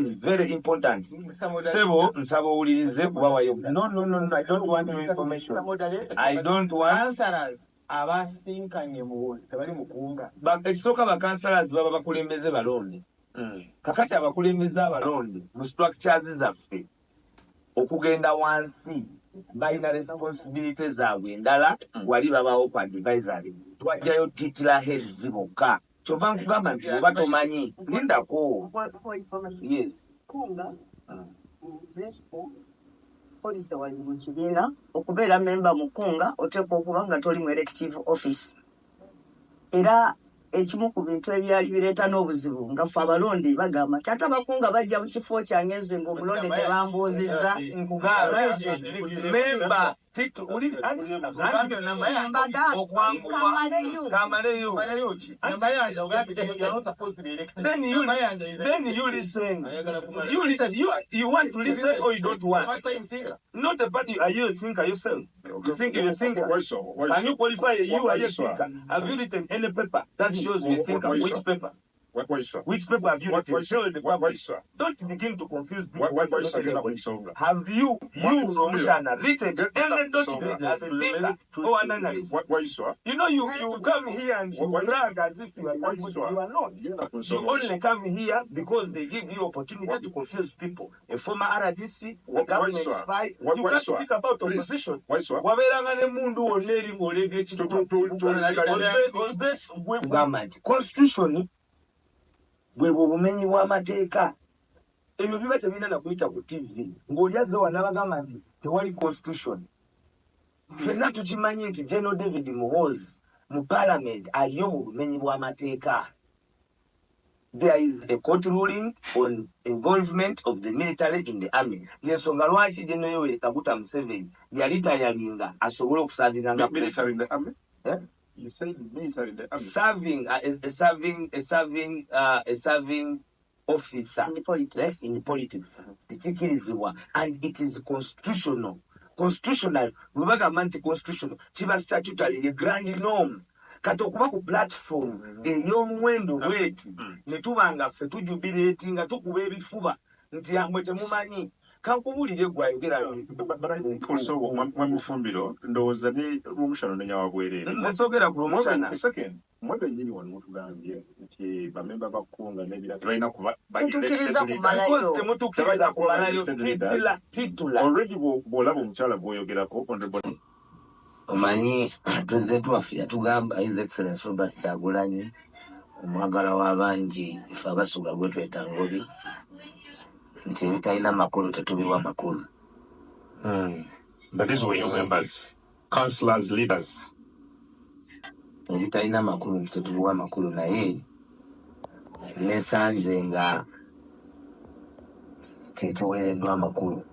Is very important. Sebo, nsaba owulirize kuba wayo. No, no, no, no, I don't want your information. I don't want. Councillors abasinkanye Muhoozi tebali mukunga. Ekisooka, bakansalazi baba bakulembeze balonde. Kakati abakulembeze abalonde mu structures zaffe okugenda wansi balina responsibility zaabwe endala. Wali babawo ku advisory, twajjayo titular heads bokka. Kyova nkugamba nti oba tomanyi, lindako. Yes. Kunga principal policy wise mu kibiina, okubeera memba mu kunga oteekwa okuba nga toli mu elective office. Era ekimu ku bintu ebyali bireeta n'obuzibu nga ffe abalonde bagamba nti ate abakunga bajja mu kifo kyange, nze ng'omulonde tebambuuzizza. Nkugamba memba Mbaga okwanguwa. Kamaleyo. Kamaleyo. Then you listen. You listen. You want to listen or you don't want? Not a party. Are you a thinker yourself? You think you're a thinker? Can you qualify you are a thinker? Have you written any paper that shows you're a thinker? Which paper? Which paper have you written? Tell the public. Don't begin to confuse people. Have you, Romushana, written any document as a thinker or an analyst? You come here and you brag as if you are somebody. You are not. You only come here because they give you opportunity to confuse people. A former RDC, a government spy. You can't speak about opposition. Wabeeranga ne mundu wonna eri ng'olega ekigamba nti constitution bwe bwe obumenyi bw'amateeka. Ebyo biba tebirina nakuyita ku TV ng'oli azze wano abagamba nti tewali constitution. Ffenna tukimanyi nti General David Muhoozi mu parliament aliyo mu bumenyi bw'amateeka. There is a court ruling on involvement of the military in the army. Yensonga lwaki General Yoweri Kaguta Museveni yali tayalinga asobole okuservinga nga Military in the army? Eh? You said military in the army. Serving a serving officer In politics. Yes, in politics tekikirizibwa and it is constitutional. Constitutional, bwe bagamba nti constitutional, kiba statutory, ye grand norm. Kati okuba ku platform ey'omuwendo bweti ne tuba nga ffe tujubilatinga nga tukuba ebifuba nti amwe temumanyi, kankubuulire gwe ayogera nti But I think also Mwamufumbiro, ndowooza ne Rwomushana ne Nyawabwereere. Nze soogera ku Rwomushana. A second. Mwe bennyini wano mutugambye nti bamemba ba Kunga n'ebirala tebalina kuba ba Tetukkiriza elected leaders. kumalayo. Because temutukkiriza kumalayo titular. Already bw'olaba omukyala gw'oyogerako, Honorable Omanyi pulezidenti waffe yatugamba, His Excellence Robert Kyagulanyi, omwagala w'abangi, ife Abasuga gwe tweta Ngobi, nti ebitalina makulu tetubiwa makulu. But these were your members, councillors, leaders. Ebitalina makulu tetubiwa makulu, naye nesanze nga tekiweereddwa amakulu.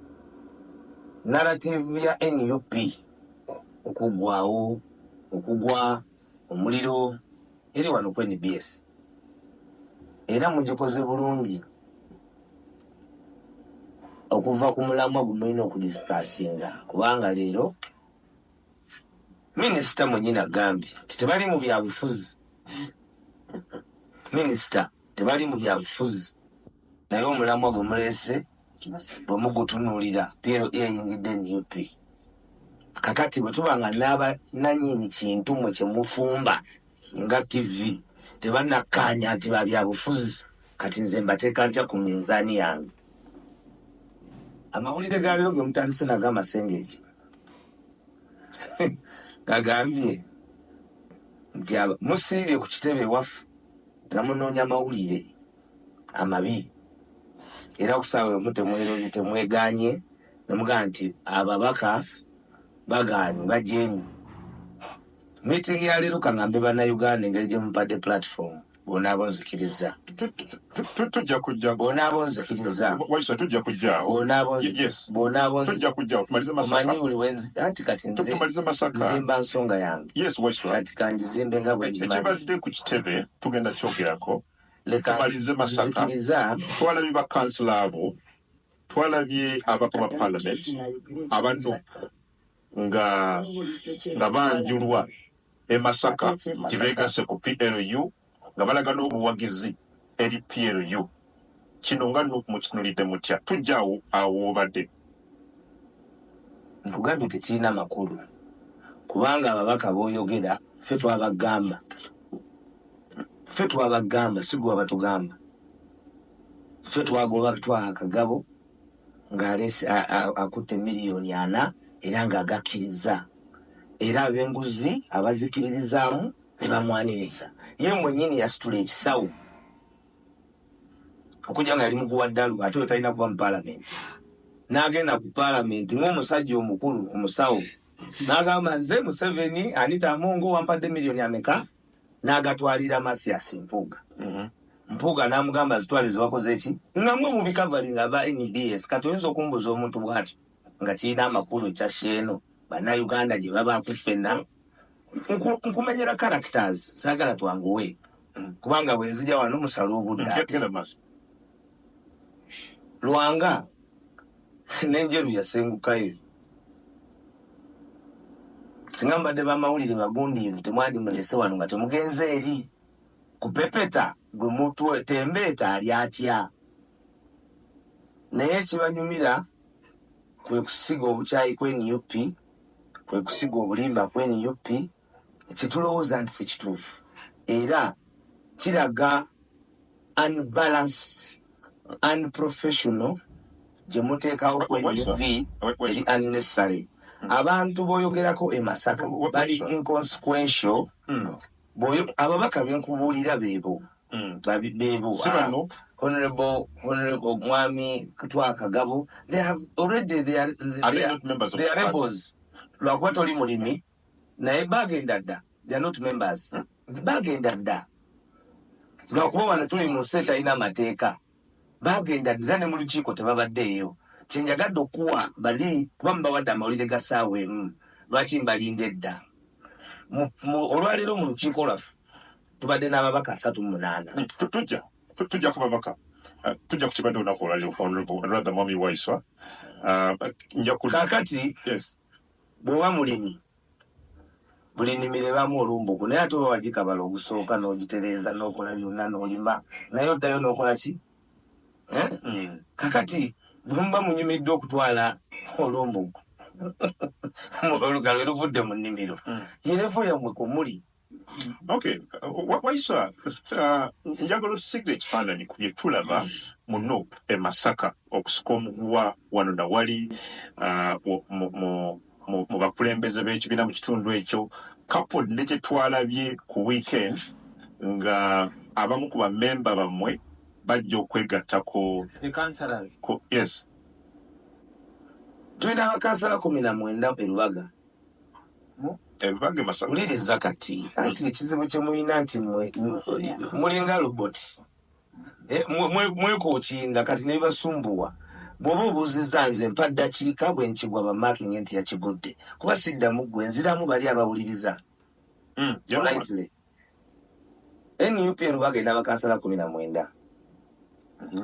Narrative ya NUP okuggwawo, okugwa omuliro eri wano ku NBS, era mugikoze bulungi okuva ku mulamwa gwe mulina okudiscussinga, kubanga leero minisita mwenyini agambye nti tebali mu byabufuzi. Minisita, tebali mu byabufuzi, naye omulamwa gwe muleese bwe mugutunuulira, PLA eyingidde NUP. Kakati bwe tuba nga n'aba nannyini kintu mwe kyemufumba nga TV tebannakkaanya nti ba byabufuzi, kati nze mbateeka ntya ku minzaani yange? Amawulire ga leero ge mutandise nago amasengeje gagambye nti musiibye ku kitebe ewaffe nga munoonya mawulire amabi, era ku ssaawa emu temwerobye, temweganye nemugamba nti ababaka bagaanye, bajeemye meeting ya leero. Kaŋŋambe Bannayuganda, engeri gye mumpadde platform, bw'onaaba onzikiriza, Tujja kujja. bw'onaaba onzikiriza, Waiswa, tujja kujjaawo. bw'onaaba Yes. bw'onaaba Tujja kujjaawo, tumalize omanyi Masaka. buli wenzi anti kati nze Tumalize Masaka. nzimba nsonga yange. Yes, Waiswa. Kati kanjizimbe nga bwe ngimanyi. Ekibadde ku kitebe tugenda kyogerako. Leka Tumalize Masaka. nzikiriza. Twalabye bakansula abo, twalabye abaka ba parliament aba NUP nga banjulwa e Masaka nti beegasse ku PLU, nga balaga n'obuwagizi eri PLU. Kino nga NUP mukitunulidde mutya? Tujja awo awo obadde. Nkugambye tekirina makulu, kubanga ababaka b'oyogera ffe twabagamba, ffe twabagamba, si gwe wabatugamba. Ffe twagoba twaha Kagabo ng'alese akutte 4 miliyoni era ng'agakkiriza, era ab'enguzi abazikiririzaamu ne bamwaniriza. Ye mwennyini yasitula ekisawo okujja nga yali muguwa ddalu, ate oyo talina kuba mu paalamenti. N'agenda ku paalamenti ng'omusajja omukulu omusawo, n'agamba, "Nze Museveni, Anita Amongo wampadde miliyoni ameka?" N'agatwalira Mathias Mpuuga. Mpuuga n'amugamba, "Zitwale, zewakoze ki?" Nga mwe mubikavalinga aba NBS. Kati oyinza okumbuuza omuntu bw'atyo nga kirina amakulu ekya Sheeno Bannayuganda gye babaako ffenna? Nkumenyera characters, saagala twanguwe, kubanga bwe nzija wano musala obudde ate. Genda maaso. Lwanga n'Enjeru yasengukayo. Singa mbadde bamawulire bagundiivu, temwandimulese wano nga temugenze eri kupepeta gwe mutwe tembeeta ali atya. Naye ekibanyumira kwe kusiga obukyayi ku NUP, kwe kusiga obulimba ku NUP, kyetulowooza nti si kituufu, era kiraga unbalanced, unprofessional gye muteekawo ku NUP eri unnecessary. Abantu b'oyogerako e Masaka bali inconsequential. Ababaka benkubuulira beebo. Beebo. Si bano? Honorable Mwami Twaha Kagabo, they have already, they are, Are they they are, not members of they the are party? rebels. Lwakuba toli mulimi, naye bagenda dda. They are not members, bagenda dda. Lwakuba wano tuli mu nsi etalina amateeka. Bagenda dda, era ne mu lukiiko tebabaddeeyo. Kyenjagadde okuwa bali, kuba mubawadde amawulire ga ssaawa 1, lwaki mbalinda edda? Olwaleero mu lukiiko lwaffe tubadde n'ababaka 38. Tujja ku babaka. Tujja ku kibadde olunaku olwaleero, honorable, rather Mwami Waiswa. Nja ku Kaakati Yes. bw'oba mulimi, buli nnimiro ebaamu olumbugu, naye ate oba wagikabala ogusooka n'ogitereeza n'okola byonna n'olima, naye oddayo n'okola ki? Eh? Kakati bwe muba munyumiddwa okutwala olumbugu olugalo luvudde mu nnimiro, yerevo yammwe kumuli. Okay, Waiswa, njagala otusigira ekifaananyi ku bye tulaba mu NUP e Masaka, okusika omuguwa wano na wali mu bakulembeze b'ekibiina mu kitundu ekyo, coupled ne kye twalabye ku weekend nga abamu ku bamemba bammwe bajja okwegatta ku The councillors. Ku, yes. Tulina abakansala 19 e Lubaga. Ebibaga e Masaka. Wuliriza kati, anti ekizibu kye mulina nti mulinga robot. Eh, mwekookinga kati nebasumbuwa. Bw'oba obuuzizza nze, mpa ddakiika, bwe nkigwa bamakinge nti yakigudde, kuba siddamu ggwe, nziramu bali abawuliriza. Politely, NUP e Lubaga erina abakansala 19,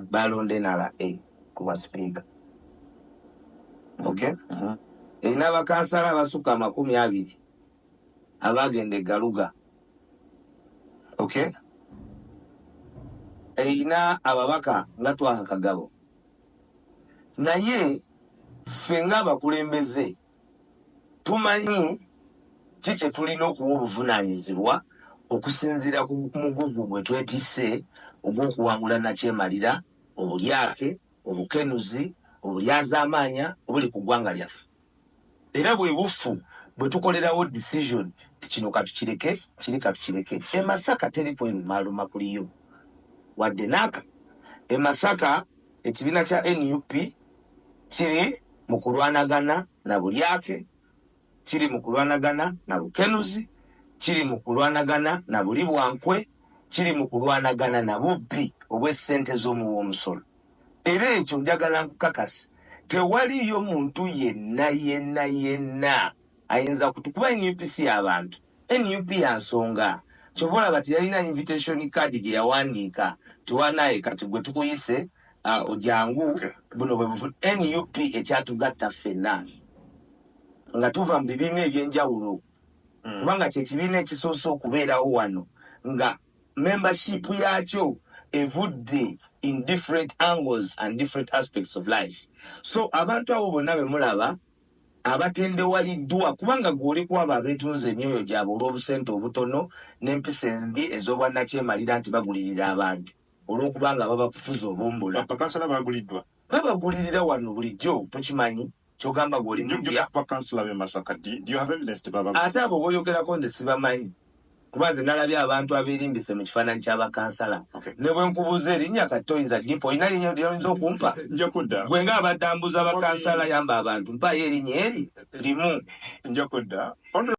balonda NRA ku bwa sipiika, okay? Erina abakansala abasukka 20 abagenda e Garuga, okay? Erina ababaka nga Twaha Kagabo. Naye ffe ng'abakulembeze tumanyi ki kye tulina okuwa obuvunaanyizibwa okusinziira ku mugugu gwe twetisse ogw'okuwangula nakyemalira, obulyake, obukenuzi, obulyazaamaanya obuli ku ggwanga lyaffe. Era bwe bufu bwe tukolerawo decision ti kino katukireke, kiri katukireke. E Masaka teri kwerumaaluma kuliyo wadde naaka. E Masaka ekibiina kya NUP kiri mu kulwanagana na bulyake, kiri mu kulwanagana na bukenuzi, kiri mu kulwanagana na buli bwankwe, kiri mu kulwanagana na bubbi obw'essente z'omuwa omusolo. Era ekyo njagala nkukakasi, tewaliyo muntu yenna yenna yenna ayinza kutu, kuba NUP si y'abantu, NUP ya nsonga. Kyova olaba teyalina invitation card gye yawandiika tiwanaye. Kati gwe tukuyise, ojangu. Buno bwe buvu NUP ekyatugatta ffenna nga tuva mu bibiina ebyenjawulo, kubanga kyekibiina ekisoose okubeerawo wano nga membership yakyo evudde in different angles and different aspects of life. So abantu abo bonna be mulaba abatendewaliddwa, kubanga gwe oli kwabo abeetunze emyoyo gyabwe olw'obusente obutono n'empisa embi ez'obwannakyemalira nti bagulirira abantu olw'okubanga babakufuza obumbula. Bakansala baguliddwa? Babagulirira wano bulijjo, tokimanyi? Kyogamba gwe oli mupya. Bakansala b'e Masaka, do you have evidence tebaba? Ate abo boyogerako nze sibamanyi, kuba nze nalabye abantu abeerimbise mu kifaananyi ky'abakansala. Ne bwe nkubuuza erinnya kati toyinza dipo, olina erinnya lyoyinza okumpa? Nja kudda. Gwe nga abadde ambuuza bakansala, yamba abantu, mpaayo erinnya eri limu. Nja kudda.